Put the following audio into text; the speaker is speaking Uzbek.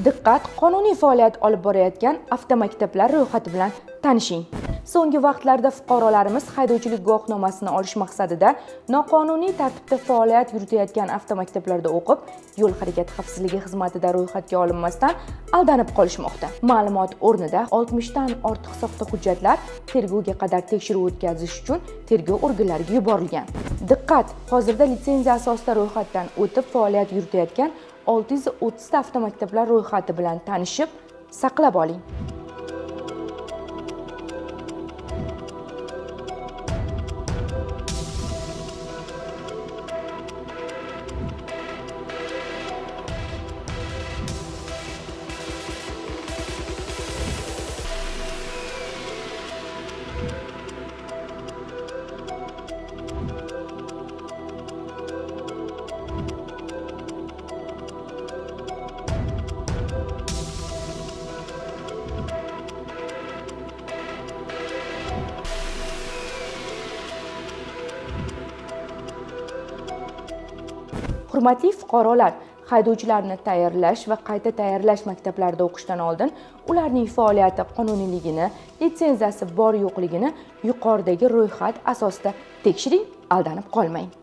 Diqqat, qonuniy faoliyat olib borayotgan avtomaktablar ro'yxati bilan tanishing. So'nggi vaqtlarda fuqarolarimiz haydovchilik guvohnomasini olish maqsadida noqonuniy tartibda faoliyat yuritayotgan avtomaktablarda o'qib, yo'l harakati xavfsizligi xizmatida ro'yxatga olinmasdan aldanib qolishmoqda. Ma'lumot o'rnida, 60 dan ortiq soxta hujjatlar tergovga qadar tekshiruv o'tkazish uchun tergov organlariga yuborilgan. Diqqat, hozirda litsenziya asosida ro'yxatdan o'tib faoliyat yuritayotgan 630 ta avtomaktablar ro'yxati bilan tanishib, saqlab oling. Hurmatli fuqarolar, haydovchilarni tayyorlash va qayta tayyorlash maktablarida o'qishdan oldin ularning faoliyati qonuniyligini, litsenziyasi bor yo'qligini yuqoridagi ro'yxat asosida tekshiring, aldanib qolmang.